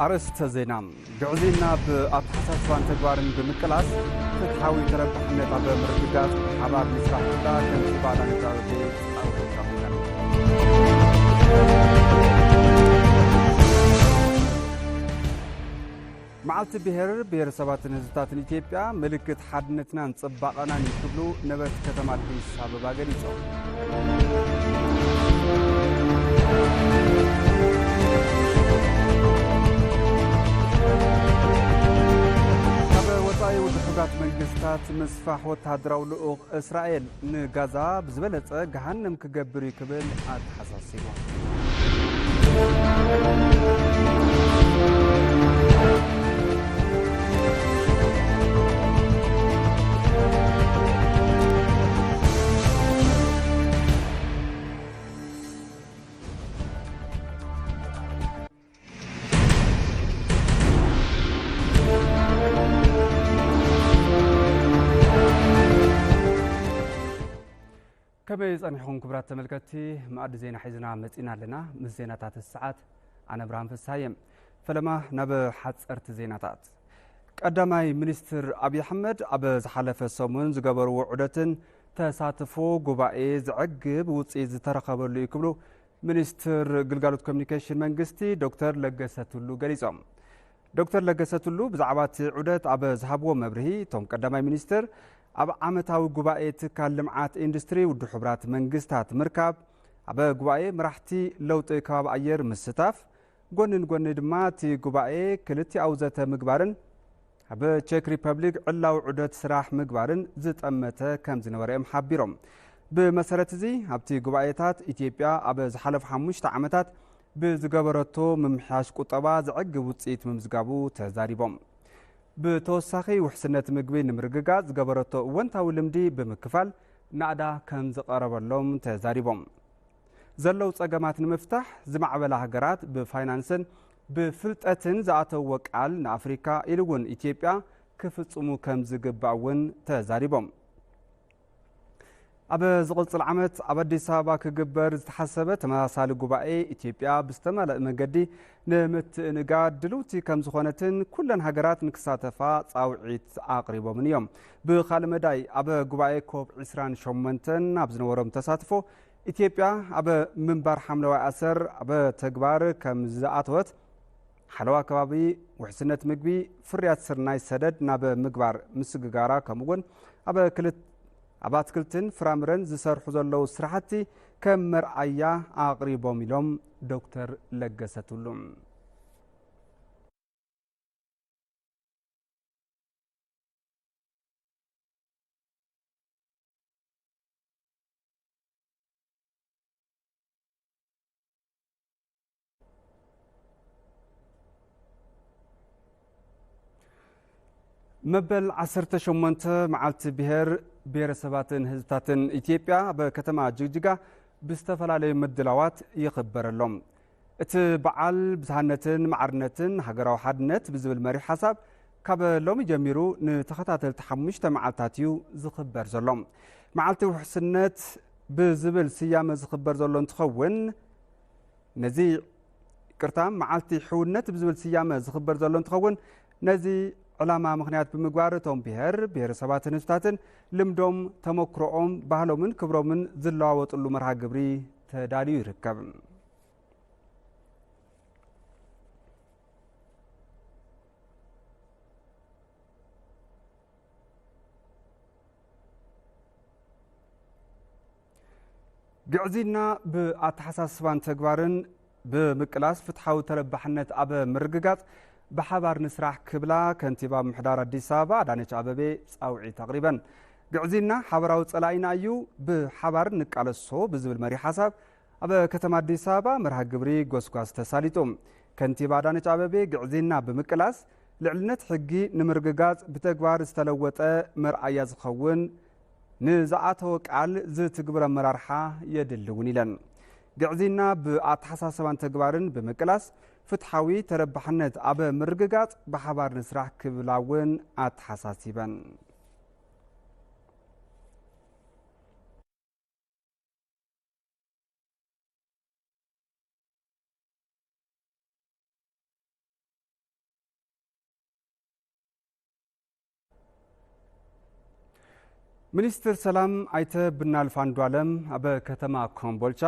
ኣርእስተ ዜና። ግዕዝይና ብኣተሓሳስባን ተግባርን ብምቅላስ ፍትሓዊ ተረባሕነት ኣብ ምርግጋጽ ብሓባር ምስራሕ ክብላ ከንቲባ ኣዳነች ኣቤቤ ጻውዒት ኣቕሪበን። መዓልቲ ብሄር፣ ብሄረሰባትን ህዝብታትን ኢትዮጵያ ምልክት ሓድነትናን ጽባቐናን እዩ ክብሉ ነበርቲ ከተማ ኣዲስ ኣበባ ገሊጾም። ካብ ወጻኢ ውድብ ሕቡራት መንግስታት ምስፋሕ ወተሃደራዊ ልኡኽ እስራኤል ንጋዛ ብዝበለጸ ገሃነም ክገብር እዩ ክብል ኣተሓሳሲቡ። ከመይ ጸኒሕኩም ክቡራት ተመልከትቲ? መኣዲ ዜና ሒዝና መጺና ኣለና። ምስ ዜናታት ሰዓት ኣነ ብርሃን ፍስሃየ። ፈለማ ናብ ሓጸርቲ ዜናታት። ቀዳማይ ሚኒስትር ኣብይ ኣሕመድ ኣብ ዝሓለፈ ሰሙን ዝገበርዎ ዑደትን ተሳትፎ ጉባኤ ዘዕግብ ውጽኢት ዝተረኸበሉ እዩ ክብሉ ሚኒስትር ግልጋሎት ኮሚኒኬሽን መንግስቲ ዶክተር ለገሰ ቱሉ ገሊጾም። ዶክተር ለገሰ ቱሉ ብዛዕባ እቲ ዑደት ኣብ ዝሃብዎ መብርሂ፣ እቶም ቀዳማይ ሚኒስትር ኣብ ዓመታዊ ጉባኤ ትካል ልምዓት ኢንዱስትሪ ውድብ ሕቡራት መንግስታት ምርካብ፣ ኣብ ጉባኤ መራሕቲ ለውጢ ከባቢ ኣየር ምስታፍ፣ ጎኒ ንጎኒ ድማ እቲ ጉባኤ ክልቲኣዊ ዘተ ምግባርን ኣብ ቼክ ሪፐብሊክ ዕላዊ ዑደት ስራሕ ምግባርን ዝጠመተ ከም ዝነበረ እዮም ሓቢሮም። ብመሰረት እዚ፣ ኣብቲ ጉባኤታት ኢትዮጵያ ኣብ ዝሓለፉ ሓሙሽተ ዓመታት ብዝገበረቶ ምምሕያሽ ቁጠባ ዘዕግብ ውፅኢት ምምዝጋቡ ተዛሪቦም። ብተወሳኺ፣ ውሕስነት ምግቢ ንምርግጋፅ ዝገበረቶ እወንታዊ ልምዲ ብምክፋል ናእዳ ከም ዝቐረበሎም ተዛሪቦም። ዘለዉ ጸገማት ንምፍታሕ ዝማዕበላ ሃገራት ብፋይናንስን ብፍልጠትን ዝኣተውዎ ቃል ንኣፍሪካ ኢሉ እውን ኢትዮጵያ ክፍጽሙ ከም ዝግባእ እውን ተዛሪቦም። ኣብ ዝቕጽል ዓመት ኣብ ኣዲስ ኣበባ ክግበር ዝተሓሰበ ተመሳሳሊ ጉባኤ ኢትዮጵያ ብዝተማልእ መንገዲ ንምትእንጋድ ድልውቲ ከም ዝኾነትን ኩለን ሃገራት ንክሳተፋ ጻውዒት ኣቕሪቦምን እዮም። ብኻልእ መዳይ ኣብ ጉባኤ ኮፕ ዕስራን ሸሞንተን ኣብ ዝነበሮም ተሳትፎ ኢትዮጵያ ኣብ ምንባር ሓምለዋይ ኣሰር ኣብ ተግባር ከም ዝኣተወት፣ ሓለዋ ከባቢ፣ ውሕስነት ምግቢ፣ ፍርያት ስርናይ ሰደድ ናብ ምግባር ምስግጋራ፣ ከምኡ'ውን ኣብ ክልት-፣ ኣብ ኣትክልትን ፍራምረን ዝሰርሑ ዘለዉ ስራሕቲ ከም መርኣያ ኣቕሪቦም ኢሎም ዶክተር ለገሰ ቱሉ። መበል ዓሰርተ ሸሞንተ መዓልቲ ብሄር፣ ብሄረሰባትን ህዝብታትን ኢትዮጵያ ኣብ ከተማ ጅግጅጋ ብዝተፈላለዩ ምድላዋት ይኽበር ኣሎ። እቲ በዓል ብዝሃነትን ማዕርነትን ሃገራዊ ሓድነት ብዝብል መሪሕ ሓሳብ ካብ ሎሚ ጀሚሩ ንተኸታተልቲ ሓሙሽተ መዓልታት እዩ ዝኽበር ዘሎ። መዓልቲ ውሕስነት ብዝብል ስያመ ዝኽበር ዘሎ እንትኸውን፣ ነዚ፣ ይቅርታ፣ መዓልቲ ሕውነት ብዝብል ስያመ ዝኽበር ዘሎ እንትኸውን፣ ነዚ ዕላማ ምኽንያት ብምግባር እቶም ብሔር ብሔረሰባትን ህዝብታትን ልምዶም፣ ተመክሮኦም፣ ባህሎምን ክብሮምን ዝለዋወጥሉ መርሃ ግብሪ ተዳልዩ ይርከብ። ግዕዝይና ብኣተሓሳስባን ተግባርን ብምቅላስ ፍትሓዊ ተረባሕነት ኣብ ምርግጋፅ ብሓባር ንስራሕ ክብላ ከንቲባ ምምሕዳር ኣዲስ ኣበባ ኣዳነች ኣበቤ ፃውዒት ኣቕሪበን። ግዕዝይና ሓበራዊ ፀላኢና እዩ፣ ብሓባር ንቃለሶ ብዝብል መሪሕ ሓሳብ ኣብ ከተማ ኣዲስ ኣበባ መርሃ ግብሪ ጎስጓስ ተሳሊጡ። ከንቲባ ኣዳነች ኣበቤ ግዕዝይና ብምቅላስ ልዕልነት ሕጊ ንምርግጋፅ ብተግባር ዝተለወጠ መርኣያ ዝኸውን ንዝኣተወ ቃል ዝትግብር ኣመራርሓ የድሊ እውን ኢለን። ግዕዝይና ብኣተሓሳስባን ተግባርን ብምቅላስ ፍትሓዊ ተረባሕነት ኣብ ምርግጋፅ ብሓባር ንስራሕ ክብላ እውን ኣተሓሳሲበን። ሚኒስትር ሰላም ኣይተ ብናልፍ ኣንዱዓለም ኣብ ከተማ ኮምቦልቻ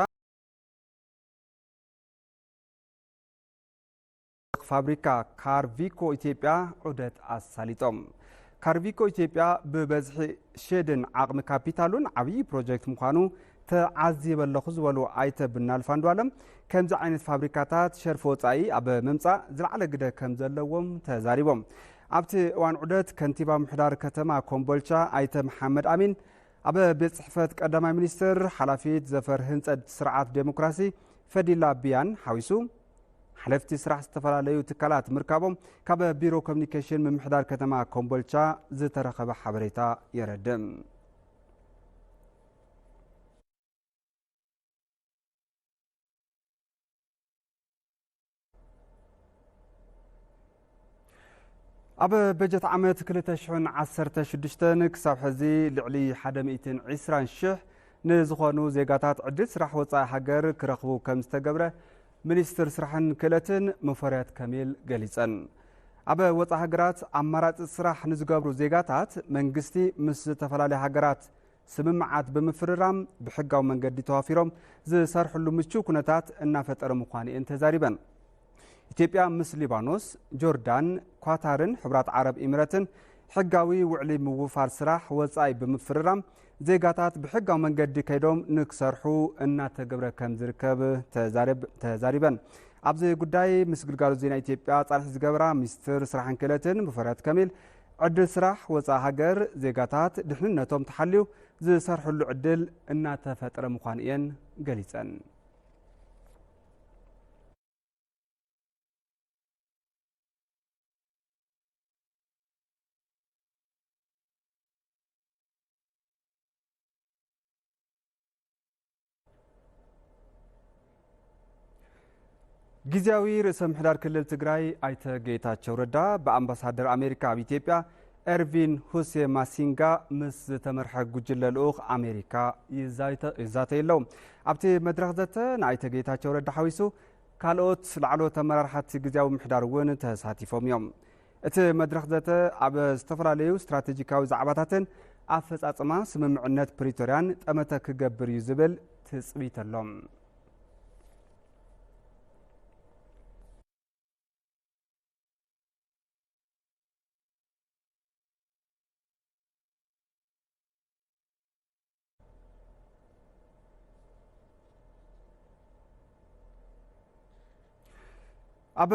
ፋብሪካ ካርቪኮ ኢትዮጵያ ዑደት ኣሳሊጦም። ካርቪኮ ኢትዮጵያ ብበዝሒ ሼድን ዓቕሚ ካፒታሉን ዓብዪ ፕሮጀክት ምዃኑ ተዓዚበ ኣለኹ ዝበሉ ኣይተ ብናልፍ ኣንዱዓለም፣ ከምዚ ዓይነት ፋብሪካታት ሸርፊ ወፃኢ ኣብ ምምፃእ ዝለዓለ ግደ ከም ዘለዎም ተዛሪቦም። ኣብቲ እዋን ዑደት ከንቲባ ምሕዳር ከተማ ኮምቦልቻ ኣይተ መሓመድ ኣሚን፣ ኣብ ቤት ጽሕፈት ቀዳማይ ሚኒስትር ሓላፊት ዘፈር ህንጸት ስርዓት ዴሞክራሲ ፈዲላ ቢያን ሓዊሱ ሓለፍቲ ስራሕ ዝተፈላለዩ ትካላት ምርካቦም ካብ ቢሮ ኮሚኒኬሽን ምምሕዳር ከተማ ኮምቦልቻ ዝተረኸበ ሓበሬታ የረድእ። ኣብ በጀት ዓመት ክልተ ሽሕን ዓሰርተ ሽዱሽተን ክሳብ ሕዚ ልዕሊ ሓደ ሚእትን ዕስራን ሽሕ ንዝኾኑ ዜጋታት ዕድል ስራሕ ወፃኢ ሃገር ክረኽቡ ከም ዝተገብረ ሚኒስትር ስራሕን ክእለትን ሙፈሪያት ከሚል ገሊፀን። ኣብ ወፃኢ ሃገራት ኣማራፂ ስራሕ ንዝገብሩ ዜጋታት መንግስቲ ምስ ዝተፈላለዩ ሃገራት ስምምዓት ብምፍርራም ብሕጋዊ መንገዲ ተዋፊሮም ዝሰርሕሉ ምቹው ኩነታት እናፈጠረ ምዃኑ እየን ተዛሪበን። ኢትዮጵያ ምስ ሊባኖስ፣ ጆርዳን፣ ኳታርን ሕቡራት ዓረብ ኢሚረትን ሕጋዊ ውዕሊ ምውፋር ስራሕ ወጻኢ ብምፍርራም ዜጋታት ብሕጋዊ መንገዲ ከይዶም ንክሰርሑ እናተገብረ ከም ዝርከብ ተዛሪብ-፣ ተዛሪበን። ኣብዚ ጉዳይ ምስ ግልጋሎት ዜና ኢትዮጵያ ጻንሒት ዝገበራ ሚኒስትር ስራሕን ክእለትን ሙፈሪያት ከሚል፣ ዕድል ስራሕ ወጻኢ ሃገር ዜጋታት ድሕንነቶም ተሓልዩ ዝሰርሕሉ ዕድል እናተፈጠረ ምዃኑ እየን ገሊጸን። ግዝያዊ ርእሰ ምሕዳር ክልል ትግራይ ኣይተ ጌታቸው ረዳ ብኣምባሳደር ኣሜሪካ ኣብ ኢትዮጵያ ኤርቪን ሁሴ ማሲንጋ ምስ ዝተመርሐ ጉጅለ ልኡኽ ኣሜሪካ ይዛይተ-፣ ይዛተዩ ኣለዉ። ኣብቲ መድረኽ ዘተ ንኣይተ ጌታቸው ረዳ ሓዊሱ ካልኦት ላዕለዎት ኣመራርሓ እቲ ግዝያዊ ምምሕዳር እውን ተሳቲፎም እዮም። እቲ መድረኽ ዘተ ኣብ ዝተፈላለዩ ስትራቴጂካዊ ዛዕባታትን ኣፈጻጽማ ስምምዕነት ፕሪቶርያን ጠመተ ክገብር እዩ ዝብል ትጽቢት ኣሎ። ኣብ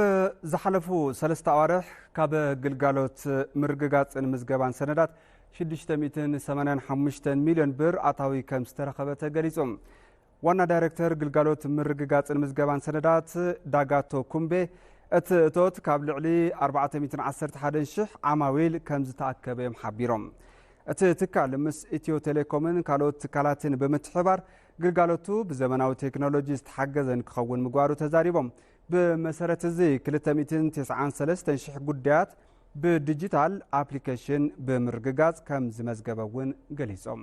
ዝሓለፉ ሰለስተ ኣዋርሕ ካብ ግልጋሎት ምርግጋጽን ምዝገባን ሰነዳት ሽዱሽተ ሚእትን ሰማንያን ሓሙሽተን ሚልዮን ብር ኣታዊ ከም ዝተረኸበ ተገሊጹ። ዋና ዳይሬክተር ግልጋሎት ምርግጋጽን ምዝገባን ሰነዳት ዳጋቶ ኩምቤ፣ እቲ እቶት ካብ ልዕሊ ኣርባዕተ ሚእትን ዓሰርተ ሓደን ሽሕ ዓማዊል ከም ዝተኣከበ እዮም ሓቢሮም። እቲ ትካል ምስ ኢትዮ ቴሌኮምን ካልኦት ትካላትን ብምትሕባር ግልጋሎቱ ብዘመናዊ ቴክኖሎጂ ዝተሓገዘ ንክኸውን ምግባሩ ተዛሪቦም። ብመሰረት እዚ ክልተ ሚእትን ተስዓን ሰለስተን ሽሕ ጉዳያት ብዲጂታል ኣፕሊኬሽን ብምርግጋጽ ከም ዝመዝገበ እውን ገሊጾም።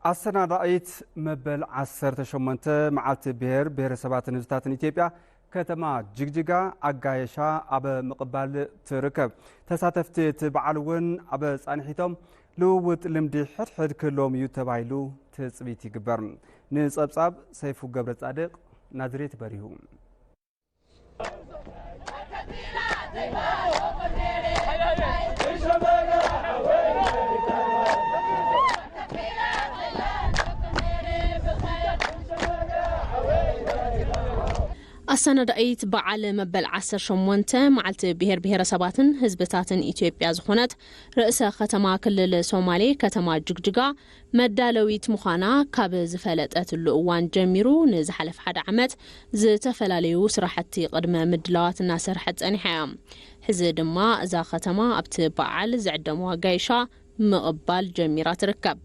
ኣሰናዳኢት መበል ዓሰርተ ሸሞንተ መዓልቲ ብሄር ብሄረሰባትን ህዝብታትን ኢትዮጵያ ከተማ ጅግጅጋ ኣጋየሻ ኣብ ምቕባል ትርከብ። ተሳተፍቲ እቲ በዓል እውን ኣብ ጻንሒቶም ልውውጥ ልምዲ ሕድሕድ ክህልዎም እዩ ተባሂሉ ትጽቢት ይግበር። ንጸብጻብ ሰይፉ ገብረ ጻድቕ፣ ናዝሬት በሪሁ። ኣሰናዳኢት በዓል መበል ዓሰርተ ሸሞንተ መዓልቲ ብሔር ብሔረሰባትን ህዝብታትን ኢትዮጵያ ዝኾነት ርእሰ ከተማ ክልል ሶማሌ ከተማ ጅግጅጋ መዳለዊት ምዃና ካብ ዝፈለጠትሉ እዋን ጀሚሩ ንዝሓለፈ ሓደ ዓመት ዝተፈላለዩ ስራሕቲ ቅድመ ምድላዋት እናሰርሐት ጸኒሓ እያ። ሕዚ ድማ እዛ ከተማ ኣብቲ በዓል ዝዕደምዋ ጋይሻ ምቕባል ጀሚራ ትርከብ።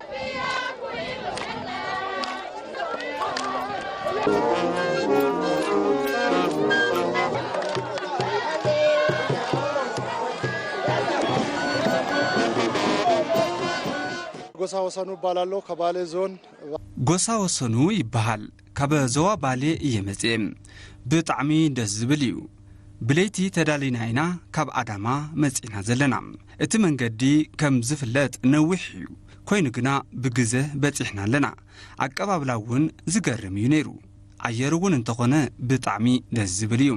ጎሳ ወሰኑ እባላለሁ። ከባሌ ዞን። ጎሳ ወሰኑ ይበሃል። ካብ ዞባ ባሌ እየ መጽኤ። ብጣዕሚ ደስ ዝብል እዩ። ብለይቲ ተዳሊና ኢና ካብ ኣዳማ መጺእና ዘለና። እቲ መንገዲ ከም ዝፍለጥ ነዊሕ እዩ። ኮይኑ ግና ብግዘ በጺሕና ኣለና። ኣቀባብላ እውን ዝገርም እዩ ነይሩ። ኣየር እውን እንተኾነ ብጣዕሚ ደስ ዝብል እዩ።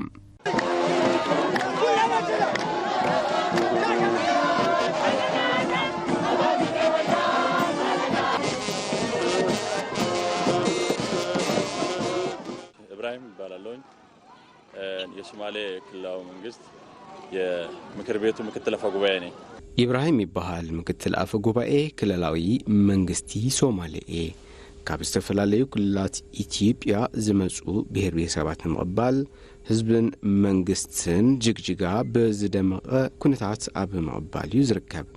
እብራሂም ይባላለሁኝ። የሶማሌ ክልላዊ መንግስት የምክር ቤቱ ምክትል አፈ ጉባኤ ነኝ። ኢብራሂም ይበሃል። ምክትል ኣፈ ጉባኤ ክልላዊ መንግስቲ ሶማሌ እየ። ካብ ዝተፈላለዩ ክልላት ኢትዮጵያ ዝመፁ ብሄር ብሄረሰባት ንምቕባል ህዝብን መንግስትን ጅግጅጋ ብዝደመቐ ኩነታት ኣብ ምቕባል እዩ ዝርከብ።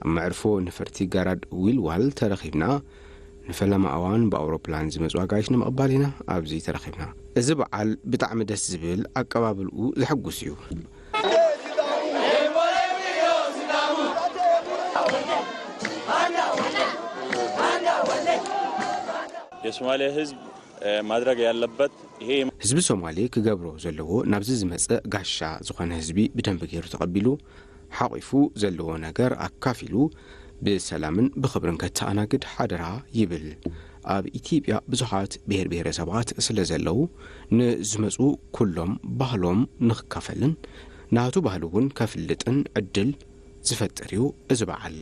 ኣብ መዕርፎ ነፈርቲ ጋራድ ዊልዋል ተረኺብና። ንፈለማ እዋን ብኣውሮፕላን ዝመጹ ኣጋይሽ ንምቕባል ኢና ኣብዚ ተረኺብና። እዚ በዓል ብጣዕሚ ደስ ዝብል፣ ኣቀባብልኡ ዘሐጉስ እዩ። የሶማሊያ ህዝብ ማድረግ ያለበት ይሄ ህዝቢ ሶማሌ ክገብሮ ዘለዎ ናብዚ ዝመጸ ጋሻ ዝኾነ ህዝቢ ብደንቢ ገይሩ ተቐቢሉ ሓቒፉ ዘለዎ ነገር ኣካፊሉ ብሰላምን ብኽብርን ከተኣናግድ ሓደራ ይብል። ኣብ ኢትዮጵያ ብዙሓት ብሄር ብሄረሰባት ስለ ዘለዉ ንዝመፁ ኩሎም ባህሎም ንኽካፈልን ናቱ ባህሊ እውን ከፍልጥን ዕድል ዝፈጥር እዩ እዚ በዓል።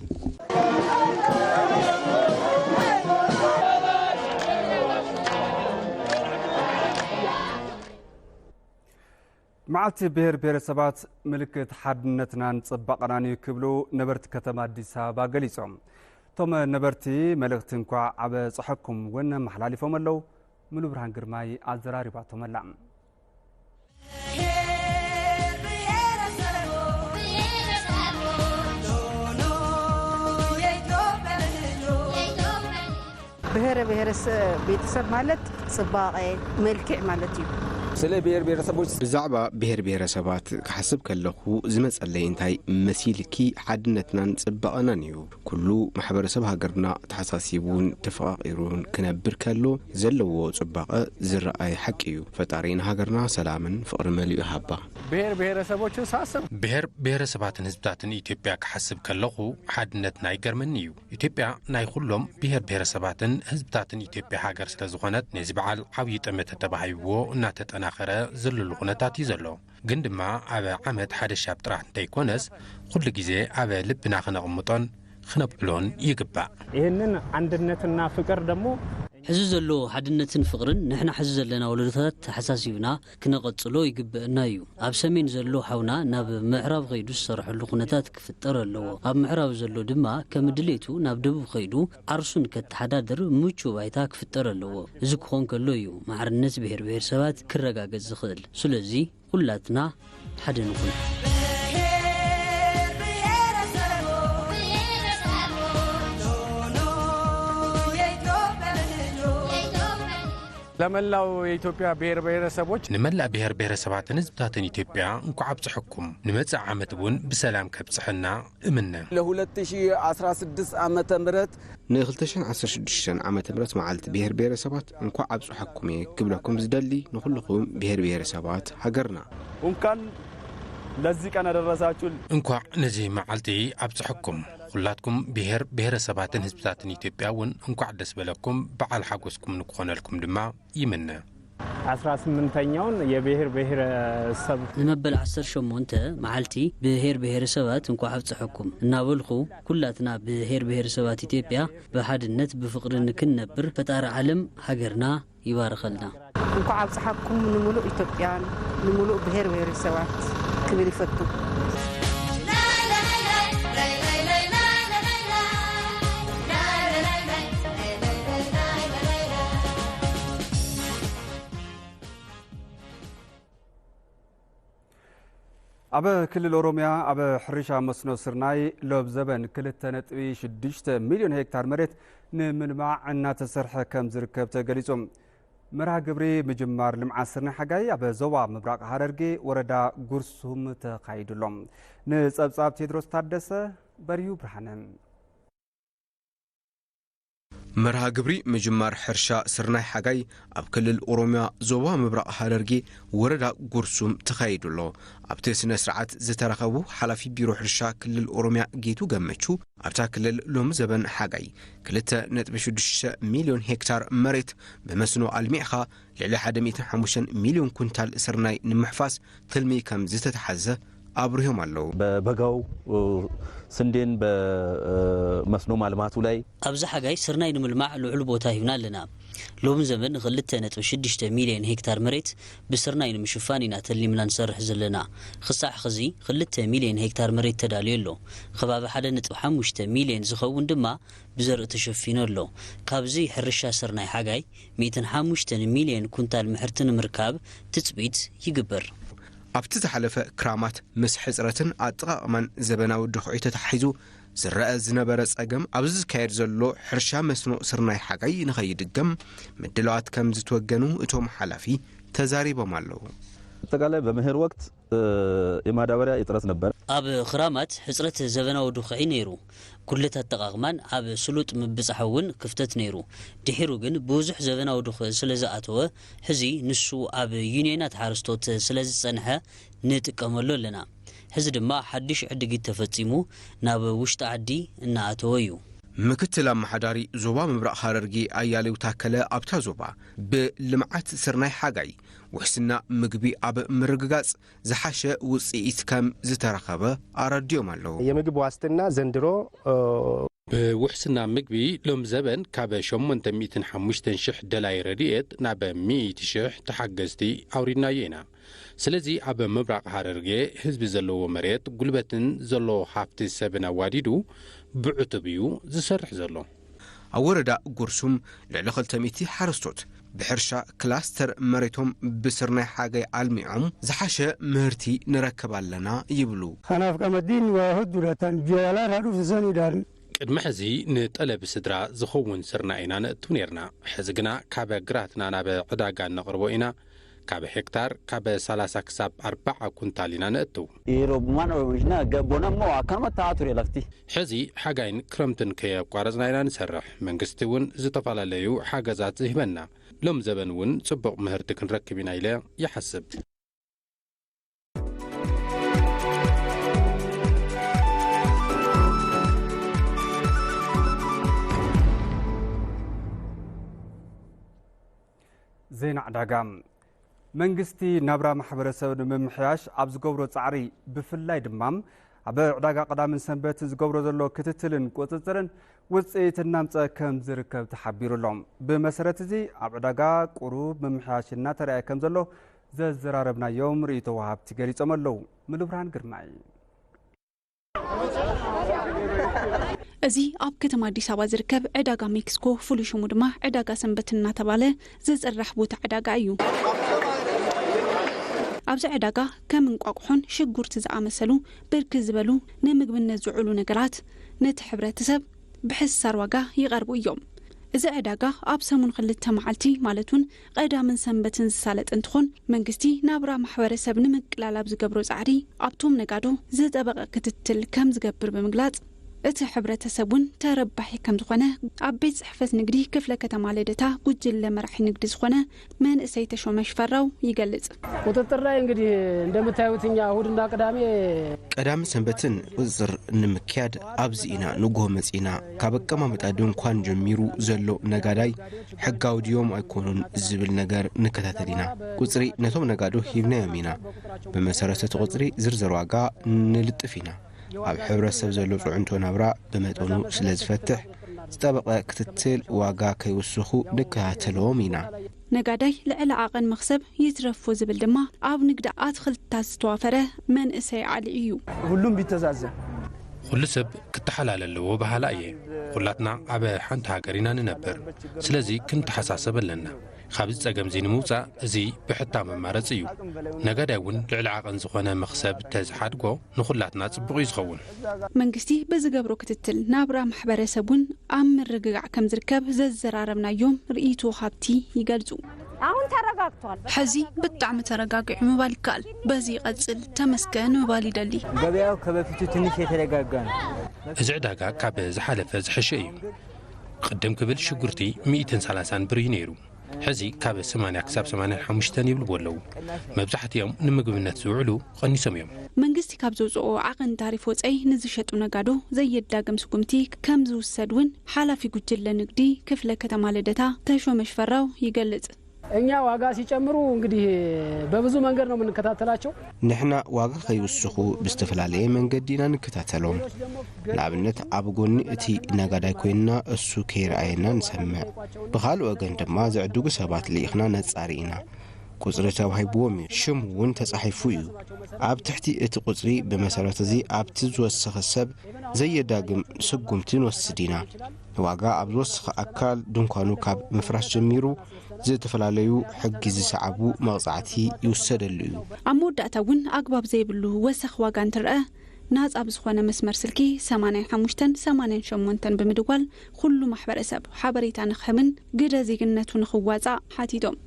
መዓልቲ ብሄር ብሄረሰባት ምልክት ሓድነትናን ፅባቐናን እዩ ክብሉ ነበርቲ ከተማ ኣዲስ ኣበባ ገሊፆም። እቶም ነበርቲ መልእኽቲ እንኳዕ ኣብ ፀሐኩም እውን ኣመሓላሊፎም ኣለዉ። ሙሉ ብርሃን ግርማይ ኣዘራሪባቶም ኣላ። ብሄረ ብሄረሰብ ቤተሰብ ማለት ፅባቐ መልክዕ ማለት እዩ። ስለ ብሄር ብሄረሰቦች ብዛዕባ ብሄር ብሄረሰባት ክሓስብ ከለኹ ዝመፀለይ እንታይ መሲልኪ ሓድነትናን ፅባቐናን እዩ። ኩሉ ማሕበረሰብ ሃገርና ተሓሳሲቡን ተፈቓቒሩን ክነብር ከሎ ዘለዎ ፅባቐ ዝረኣይ ሓቂ እዩ። ፈጣሪ ንሃገርና ሰላምን ፍቕሪ መሊኡ ይሃባ። ብሄር ብሄረሰቦችን ሳስብ ብሄር ብሄረሰባትን ህዝብታትን ኢትዮጵያ ክሓስብ ከለኹ ሓድነትና ይገርመኒ እዩ። ኢትዮጵያ ናይ ኩሎም ብሄር ብሄረሰባትን ህዝብታትን ኢትዮጵያ ሃገር ስለዝኾነት ነዚ በዓል ዓብዪ ጠመተ ተባሂብዎ እናተጠናኸረ ዘለሉ ኩነታት እዩ ዘሎ። ግን ድማ ኣብ ዓመት ሓደ ሻብ ጥራሕ እንተይኮነስ ኩሉ ግዜ ኣብ ልብና ክነቕምጦን ክነብዕሎን ይግባእ። ይህንን አንድነትና ፍቅር ደግሞ ሕዚ ዘሎ ሓድነትን ፍቕርን ንሕና ሕዚ ዘለና ወለዶታት ተሓሳሲብና ክነቐጽሎ ይግበአና እዩ። ኣብ ሰሜን ዘሎ ሓውና ናብ ምዕራብ ከይዱ ዝሰርሐሉ ኩነታት ክፍጠር ኣለዎ። ኣብ ምዕራብ ዘሎ ድማ ከም ድሌቱ ናብ ደቡብ ከይዱ ዓርሱን ከተሓዳድር ምቹው ባይታ ክፍጠር ኣለዎ። እዚ ክኾን ከሎ እዩ ማዕርነት ብሄር ብሄረሰባት ክረጋገጽ ዝኽእል። ስለዚ ኩላትና ሓደ ንኹን። ለመላው የኢትዮጵያ ብሔር ብሔረሰቦች ንመላእ ብሔር ብሔረሰባትን ህዝብታትን ኢትዮጵያ እንኳዕ ኣብፀሐኩም። ንመፅእ ዓመት እውን ብሰላም ከብፅሐና እምነ። ለ2016 ዓመተ ምህረት ን2016 ዓመተ ምህረት መዓልቲ ብሔር ብሔረሰባት እንኳዕ ኣብፀሐኩም እየ ክብለኩም ዝደሊ ንኹልኹም ብሔር ብሔረሰባት ሃገርና። እንኳን ለዚህ ቀን አደረሳችሁ። እንኳዕ ነዚ መዓልቲ ኣብፀሐኩም። ኩላትኩም ብሔር ብሔረሰባትን ህዝብታትን ኢትዮጵያ እውን እንኳዕ ደስ በለኩም። በዓል ሓጎስኩም ንክኾነልኩም ድማ ይምነ። አስራ ስምንተኛውን የብሔር ብሔረሰብ ንመበል ዓሰርተ ሸሞንተ መዓልቲ ብሔር ብሔረሰባት እንኳዕ ኣብፀሐኩም እናበልኹ ኩላትና ብሔር ብሔረሰባት ኢትዮጵያ ብሓድነት ብፍቕሪ ንክንነብር ፈጣሪ ዓለም ሃገርና ይባርኸልና። እንኳዕ ኣብፀሓኩም ንምሉእ ኢትዮጵያን ንምሉእ ብሄር ብሄረሰባት ክብል ይፈቱ። ኣብ ክልል ኦሮሚያ ኣብ ሕርሻ መስኖ ስርናይ ሎብ ዘበን ክልተ ነጥቢ ሽዱሽተ ሚልዮን ሄክታር መሬት ንምልማዕ እናተሰርሐ ከም ዝርከብ ተገሊጹ። መርሃ ግብሪ ምጅማር ልምዓት ስርናይ ሓጋይ ኣብ ዞባ ምብራቕ ሃረርጌ ወረዳ ጉርሱም ተኻይዱ ኣሎ። ንጸብጻብ ቴድሮስ ታደሰ፣ በርሂ ብርሃነ። መርሃ ግብሪ ምጅማር ሕርሻ ስርናይ ሓጋይ ኣብ ክልል ኦሮሚያ ዞባ ምብራቕ ሃረርጌ ወረዳ ጉርሱም ተኻይዱ ኣሎ። ኣብቲ ስነ ስርዓት ዝተረኸቡ ሓላፊ ቢሮ ሕርሻ ክልል ኦሮሚያ ጌቱ ገመቹ፣ ኣብታ ክልል ሎሚ ዘበን ሓጋይ ክልተ ነጥቢ ሽዱሽተ ሚልዮን ሄክታር መሬት ብመስኖ ኣልሚዕኻ ልዕሊ ሓደ ሚእትን ሓሙሽተን ሚልዮን ኩንታል ስርናይ ንምሕፋስ ትልሚ ከም ዝተተሓዘ ኣብሪሆም ኣለዉ። በበጋው ስንዴን በመስኖ ማልማቱ ላይ ኣብዚ ሓጋይ ስርናይ ንምልማዕ ልዑል ቦታ ሂብና ኣለና። ሎሚ ዘመን ንክልተ ነጥቢ ሽዱሽተ ሚልዮን ሄክታር መሬት ብስርናይ ንምሽፋን ኢና ተሊምና ንሰርሕ ዘለና። ክሳዕ ሕዚ ክልተ ሚልዮን ሄክታር መሬት ተዳልዩ ኣሎ። ከባቢ ሓደ ነጥቢ ሓሙሽተ ሚልዮን ዝኸውን ድማ ብዘርኢ ተሸፊኑ ኣሎ። ካብዚ ሕርሻ ስርናይ ሓጋይ ሚእትን ሓሙሽተን ሚልዮን ኩንታል ምሕርቲ ንምርካብ ትጽቢት ይግበር። ኣብቲ ዝሓለፈ ክራማት ምስ ሕጽረትን ኣጠቓቕማን ዘበናዊ ድኹዒ ተተሓሒዙ ዝረኣ ዝነበረ ጸገም፣ ኣብዚ ዝካየድ ዘሎ ሕርሻ መስኖ ስርናይ ሓጋይ ንኸይድገም ምድላዋት ከም ዝተወገኑ እቶም ሓላፊ ተዛሪቦም ኣለዉ። አጠቃላይ በመኸር ወቅት የማዳበሪያ እጥረት ነበር። ኣብ ክራማት ሕጽረት ዘበናዊ ድኹዒ ነይሩ። ጉድለት ኣጠቓቕማን ኣብ ስሉጥ ምብጻሕ እውን ክፍተት ነይሩ። ድሒሩ ግን ብዙሕ ዘበናዊ ድኹዒ ስለ ዝኣተወ፣ ሕዚ ንሱ ኣብ ዩንየናት ሓረስቶት ስለ ዝጸንሐ ንጥቀመሉ ኣለና። ሕዚ ድማ ሓድሽ ዕድጊት ተፈጺሙ ናብ ውሽጢ ዓዲ እናኣተወ እዩ። ምክትል ኣመሓዳሪ ዞባ ምብራቕ ሃረርጌ ኣያሌው ታከለ፣ ኣብታ ዞባ ብልምዓት ስርናይ ሓጋይ ውሕስና ምግቢ ኣብ ምርግጋጽ ዝሓሸ ውጽኢት ከም ዝተረኸበ ኣረዲኦም ኣለዉ። የምግብ ዋስትና ዘንድሮ፣ እ፣ ብውሕስና ምግቢ ሎም ዘበን ካብ ሸሞንተ ሚእትን ሓሙሽተን ሽሕ ደላይ ረድኤት ናብ ሚእቲ ሽሕ ተሓገዝቲ ኣውሪድናዮ ኢና። ስለዚ ኣብ ምብራቕ ሃረርጌ ህዝቢ ዘለዎ መሬት፣ ጉልበትን ዘለዎ ሃፍቲ ሰብን ኣዋዲዱ ብዕቱብ እዩ ዝሰርሕ ዘሎ። ኣብ ወረዳ ጉርሱም ልዕሊ ክልተ ሚእቲ ሓረስቶት ብሕርሻ ክላስተር መሬቶም ብስርናይ ሓጋይ ኣልሚዖም ዝሓሸ ምህርቲ ንረክብ ኣለና ይብሉ። Kanaaf qamaddiin waa hedduudha. Tan biyya alaarraa dhuftu saniidhaan. ቅድሚ ሕዚ ንጠለብ ስድራ ዝኸውን ስርናይ ኢና ነእቱ ነርና። ሕዚ ግና ካብ ግራትና ናብ ዕዳጋ እነቕርቦ ኢና። ካብ ሄክታር ካብ ሰላሳ ክሳብ ኣርባዓ ኩንታል ኢና ነእቱ። Yeroo bumaan oomishna gabboonammoo akkanuma ta'aa ture lafti. ሕዚ ሓጋይን ክረምትን ከየቋረጽና ኢና ንሰርሕ። መንግስቲ እውን ዝተፈላለዩ ሓገዛት ይህበና። ሎም ዘበን እውን ጽቡቕ ምህርቲ ክንረክብ ኢና ኢለ ይሓስብ። ዜና ዕዳጋ። መንግስቲ ናብራ ማሕበረሰብ ንምምሕያሽ ኣብ ዝገብሮ ጻዕሪ፣ ብፍላይ ድማ ኣብ ዕዳጋ ቀዳምን ሰንበት ዝገብሮ ዘሎ ክትትልን ቁጽጽርን ውጽኢት እናምጸ ከም ዝርከብ ተሓቢሩ ኣሎ። ብመሰረት እዚ ኣብ ዕዳጋ ቁሩብ ምምሕያሽ እናተረኣየ ከም ዘሎ ዘዘራረብናዮም ርእይቶ ወሃብቲ ገሊጾም ኣለዉ። ምሉብርሃን ግርማይ። እዚ ኣብ ከተማ ኣዲስ ኣበባ ዝርከብ ዕዳጋ ሜክሲኮ፣ ፍሉይ ሽሙ ድማ ዕዳጋ ሰንበት እናተባለ ዝፅራሕ ቦታ ዕዳጋ እዩ። ኣብዚ ዕዳጋ ከም እንቋቑሖን ሽጉርቲ ዝኣመሰሉ ብርክት ዝበሉ ንምግብነት ዝውዕሉ ነገራት ነቲ ሕብረተሰብ ብሕሳር ዋጋ ይቐርቡ እዮም። እዚ ዕዳጋ ኣብ ሰሙን ክልተ መዓልቲ፣ ማለት እውን ቀዳምን ሰንበትን ዝሳለጥ እንትኾን፣ መንግስቲ ናብራ ማሕበረሰብ ንምቅላል ኣብ ዝገብሮ ጻዕሪ ኣብቶም ነጋዶ ዝጠበቐ ክትትል ከም ዝገብር ብምግላጽ፣ እቲ ሕብረተሰብ እውን ተረባሒ ከም ዝኾነ ኣብ ቤት ጽሕፈት ንግዲ ክፍለ ከተማ ልደታ ጉጅለ መራሒ ንግዲ ዝኾነ መንእሰይ ተሾመ ሽፈራው ይገልጽ። ቁጥጥር ላይ እንግዲህ እንደምታዩት እኛ እሁድና ቅዳሜ ቀዳምን ሰንበትን ቁጽጽር ንምክያድ ኣብዚ ኢና ንግሆ መጺና። ካብ ኣቀማምጣ ድንኳን ጀሚሩ ዘሎ ነጋዳይ ሕጋዊ ድዮም ኣይኮኑን ዝብል ነገር ንከታተል ኢና። ቁጽሪ ነቶም ነጋዶ ሂብናዮም ኢና። ብመሰረት እቲ ቁጽሪ ዝርዝር ዋጋ ንልጥፍ ኢና። ኣብ ሕብረተሰብ ዘሎ ጽዕንቶ ናብራ ብመጠኑ ስለ ዝፈትሕ፣ ዝጠበቐ ክትትል ዋጋ ከይውስኹ ንከታተልዎም ኢና። ነጋዳይ ልዕሊ ዓቐን መኽሰብ ይትረፎ ዝብል ድማ ኣብ ንግዲ ኣትኽልትታት ዝተዋፈረ መንእሰይ ዓሊ እዩ። ሁሉም ቢተዛዘን ኩሉ ሰብ ክተሓላለ ኣለዎ በሃላ እየ። ኩላትና ኣብ ሓንቲ ሃገር ኢና ንነብር። ስለዚ ክንተሓሳሰብ ኣለና። ካብዚ ጸገም እዚ ንምውጻእ እዚ ብሕታም ኣማረጺ እዩ። ነጋዳይ እውን ልዕሊ ዓቐን ዝኾነ መኽሰብ ተዝሓድጎ ንኹላትና ጽቡቕ እዩ ዝኸውን። መንግስቲ ብዝገብሮ ክትትል ናብራ ማሕበረሰብ እውን ኣብ ምርግጋዕ ከም ዝርከብ ዘዘራረብናዮም ርእይቶ ሃብቲ ይገልጹ። አሁን ተረጋግቷል። ሕዚ ብጣዕሚ ተረጋጊዑ ምባል ይከኣል። በዚ ይቐጽል ተመስገን ምባል ይደሊ። ገበያው ከበፊቱ ትንሽ የተረጋጋ ነው። እዚ ዕዳጋ ካብ ዝሓለፈ ዝሐሸ እዩ። ቅድም ክብል ሽጉርቲ ሚእትን ሰላሳን ብር እዩ ነይሩ። ሕዚ ካብ ሰማንያ ክሳብ ሰማንያን ሓሙሽተን ይብልዎ ኣለዉ። መብዛሕትኦም ንምግብነት ዝውዕሉ ቀኒሶም እዮም። መንግስቲ ካብ ዘውፅኦ ዓቐን ታሪፍ ወፃኢ ንዝሸጡ ነጋዶ ዘየዳግም ስጉምቲ ከም ዝውሰድ እውን ሓላፊ ጉጅለ ንግዲ ክፍለ ከተማ ልደታ ተሾመ ሽፈራው ይገልጽ። እኛ ዋጋ ሲጨምሩ እንግዲህ በብዙ መንገድ ነው የምንከታተላቸው። ንሕና ዋጋ ከይውስኹ ብዝተፈላለየ መንገዲ ኢና ንከታተሎም። ንኣብነት ኣብ ጎኒ እቲ ነጋዳይ ኮይንና እሱ ከይረኣየና ንሰምዕ። ብኻልእ ወገን ድማ ዝዕድጉ ሰባት ልኢኽና ነጻሪ ኢና። ቁጽሪ ተዋሂብዎም እዩ። ሽም እውን ተጻሒፉ እዩ። ኣብ ትሕቲ እቲ ቁጽሪ ብመሰረት እዚ ኣብቲ ዝወሰኸ ሰብ ዘየዳግም ስጉምቲ ንወስድ ኢና። ዋጋ ኣብ ዝወሰኸ ኣካል ድንኳኑ ካብ ምፍራስ ጀሚሩ ዝተፈላለዩ ሕጊ ዝሰዓቡ መቕጻዕቲ ይውሰደሉ እዩ። ኣብ መወዳእታ እውን ኣግባብ ዘይብሉ ወሰኽ ዋጋ እንትረአ ናጻ ብዝኾነ መስመር ስልኪ ሰማንያን ሓሙሽተን ሰማንያን ሸሞንተን ብምድዋል ኩሉ ማሕበረሰብ ሓበሬታ ንክህብን ግደ ዜግነቱ ንክዋጻእ ሓቲቶም።